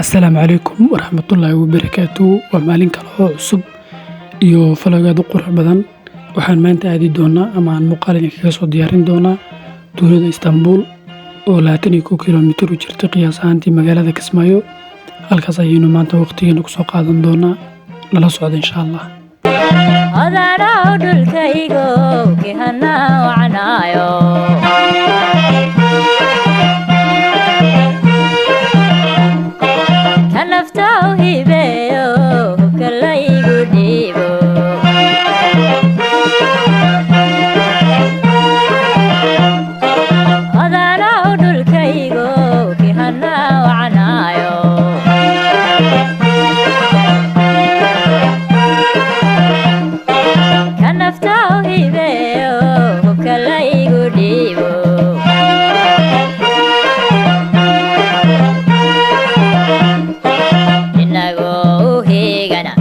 Asalaamu calaykum waraxmatullaahi wabarakaatu. Waa maalin kale oo cusub iyo vlog aad u qurux badan. Waxaan maanta aadi doonaa ama aan muuqaal idinkaga soo diyaarin doonaa tuulada Istanbul oo 21 kilomitir u jirta qiyaas ahaantii magaalada Kismaayo. Halkaas ayaynu maanta waqtigeena kusoo qaadan doonaa. Nala socda, insha Allah. Odanow dhulkaygo kihana wacnaayo. Ka nafta u hibeeyo, hubka laygu dhiibo. Odanow dhulkaygo kihana wacnaayo. Ka nafta u hibeeyo, hubka laygu dhiibo. Inagoo u hiigana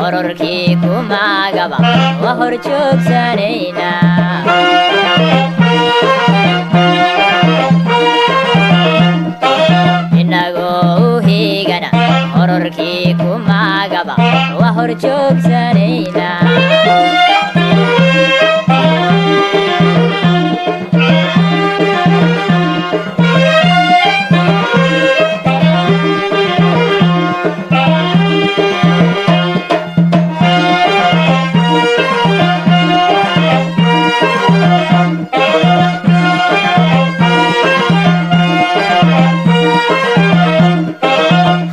hororkii kumagaba waa hor joogsanaynaa. Inagoo u hiigana hororkii kumagaba waa hor joogsanaynaa.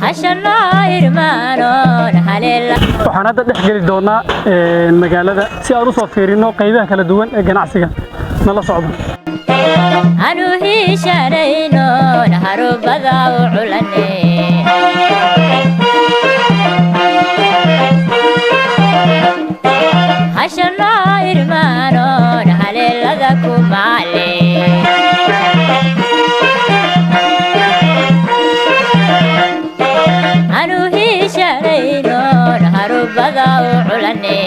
Hashanoo irmaanoon haleela. Waxaan hadda dhex geli doonaa magaalada si aan usoo fiirino qaybaha kala duwan ee ganacsiga. Nala socda. Anu hiishanaynoon harubada u culane. Hashanoo irmaanoon haleelada ku maale. Anu hiishanaynoon harubada u culane.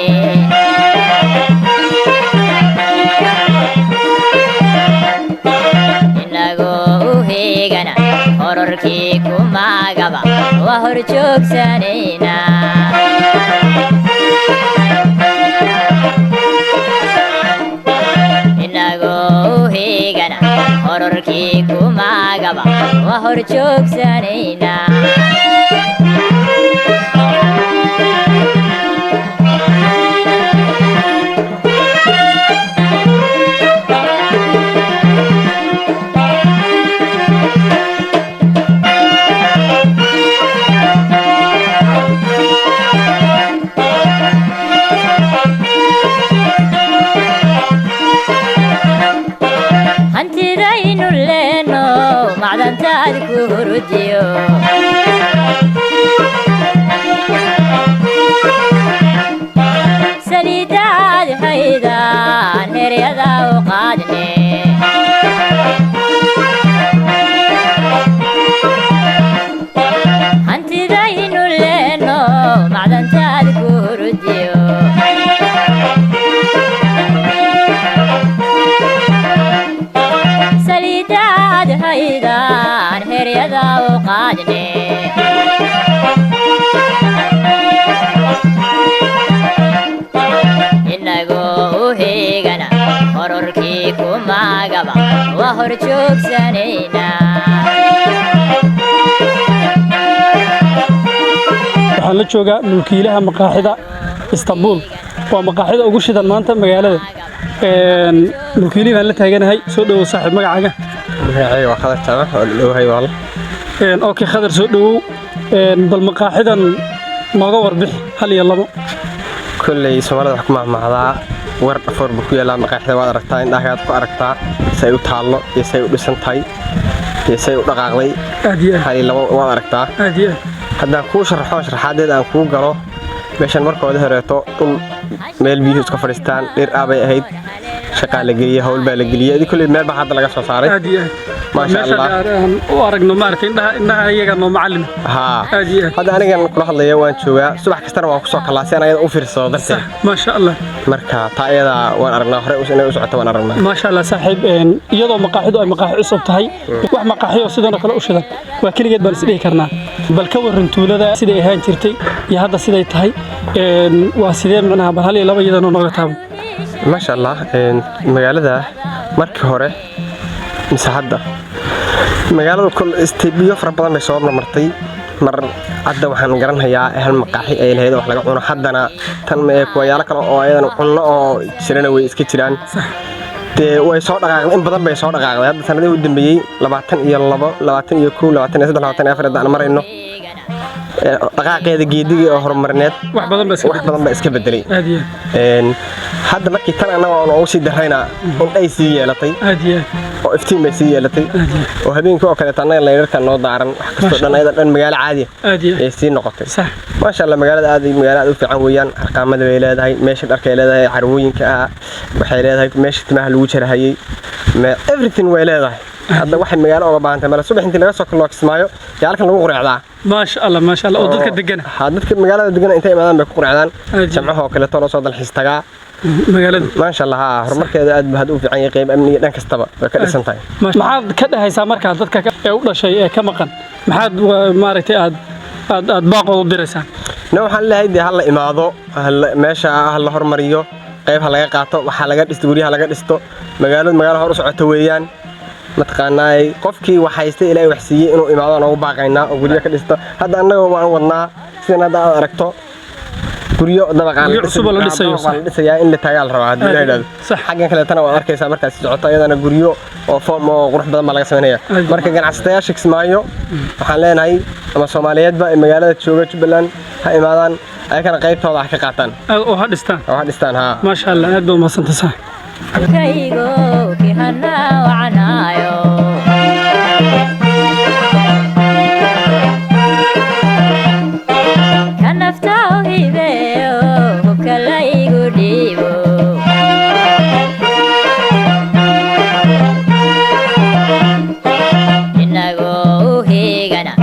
Inagoo u heegana hororkii kumagaba waa hor joogsanaynaa. Inagoo u heegana hororkii kumagaba waa hor joogsanaynaa. Hantidaynu leeno macdantaad ku hurudiyo. Saliidaad haydaan heryada u qaadne. Hantidaynu leeno macdantaad ku hurudiyo. Saliidaad haydaan heryada u qaadne. Inagoo u heegana hororkii kumagaba waa hor joogsanaynaa. Waxaan la joogaa mulkiilaha maqaaxida Istanbul. Waa maqaaxida ugu shidan maanta magaalada. Mulkiilihii baan la taaganahay. Soo dhowow saaxiib, magacaaga? Magacayga waa Khadar Jaamac oo dhowahay walaal. Okay Khadar, soo dhowow. Bal maqaaxidan nooga warbixi hal iyo labo. Kolley Soomaalida wax ku mahmahdaa, war dhafoor buu ku yaalaa. Maqaaxida waad aragtaa, indhahagaad ku aragtaa say u taallo iyo say u dhisan tahay iyo say u dhaqaaqday. Aad iyo aad. Hal iyo labo waad aragtaa. Aad iyo aad. Haddaan kuu sharaxo sharaxaadeed aan kuu galo, meeshan markooda horeeto dhul meel biyuhu iska fadhiistaan dhir ah bay ahayd. Shaqaa la geliyey, hawl baa la geliyey, adi kolley meel baa hadda laga soo saaray. Aad iyo aad. Maasha Meesha Allah. Aan u aragno, maaragtay, indhaha indhaha iyaga noo macallin. Haa. Aad iyo aad. Hadda anigan kula hadlaya waan joogaa, subax kastana waan kusoo kalaa si aan ayada u fiirsado darteed. Maasha Allah. Marka taa ayada waan aragnaa, hore inay u socoto waan aragnaa. Maasha Allah saaxiib, iyadoo maqaaxidu ay maqaaxi cusub tahay, wax maqaaxiyo sidan oo kale u shidan waa keligeed baan isdhihi karnaa. Bal ka warran tuulada siday ahaan jirtay iyo hadda siday tahay, waa sidee macnaha? Bal hal iyo laba iyadana nooga taabo. Maasha Allah, magaalada markii hore mise hadda, magaalada kol isteebiyo fara badan bay soo martay. Mar hadda waxaan garanhayaa hal maqaaxi ay lahayd wax laga cuno, haddana tan ma ee kuwayaalo kale oo ayadana cunno oo jirana way iska jiraan. Dee way soo dhaqaaqday, in badan bay soo dhaqaaqday. Hadda sanadihii u dambeeyey 22, 21, 23, 24 hadda aan marayno, dhaqaaqeeda geedigii oo horumarineed wax badan baa iska wax badan baa iska bedelay. Aad iyo Hadda markii tan annaga oon ugu sii darrayna, indhay sii yeelatay aad iyo aad oo iftiin bay sii yeelatay aad iyo aad oo habeenkii oo kaleeto annaga layrarka noo daaran, wax kastoo dhan ayada dhan magaalo caadi aad iyo aad ay sii noqotay. Maasha Allah, magaalada aad magaalo aad u fiican weeyaan. Harqaamada bay leedahay, meesha dharkay leedahay, carwooyinka ah waxay leedahay, meesha timaha lagu jarahayay, everything way leedahay. Hadda waxay magaalo uga baahan tahay male. Subax intii laga soo kaloo Kismaayo yaa halkan lagu qureecdaa. Maasha Allah, maasha Allah, oo dadka degana. Ha, dadka magaalada degana intay imaadaan bay ku qureecdaan. Aad iyo jamcaha oo kaleeto loo soo dalxiis tagaa magaalada. Maasha Allah, haa, horumarkeeda aad buu hadda u fiican yahay, qayb amniga dhan kastaba way ka dhisan tahay. Maxaad ka dhahaysaa markaa dadka ee u dhashay ee ka maqan? Maxaad maaragtay aad baaqood u diraysaan? Na waxaan leeyahay dee ha la imaado, meesha ha la hormariyo, qayb ha laga qaato, waxaa laga dhisto, guryaha laga dhisto. Magaaladu magaalo hor u socoto weeyaan. Mataqaanaay, qofkii wax haystay, Ilaahay wax siiyey, inuu imaado aan ugu baaqaynaa oo guryo ka dhisto. Hadda annaga waan wadnaa sidan hadda aad aragto, guryo dabaqaan. Guryo cusub oo la dhisayo. Dabaq la dhisayaa, in la taagaa la rabaa haddii Ilaahay yidhaahdo. Xaggan kaleetana waad arkaysaa markaas socoto, iyadana guryo oo foom oo qurux badan baa laga samaynaya. Marka ganacsatayaasha Kismaayo waxaan leenahay, ama Soomaaliyeedba ee magaalada jooga Jubbaland, ha imaadaan, ayakana qaybtooda ha ka qaataan Aad oo ha dhistaan. Oo ha dhistaan, haa. Maasha Allah, aad baad umahadsantay saaxiib. Kaygo kihana wacnaayo. Ka nafta u hibeeyo, hubka laygu dhiibo. Inagoo u hiigana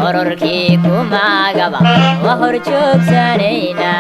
hororkii kumagaba waa hor joogsanayna.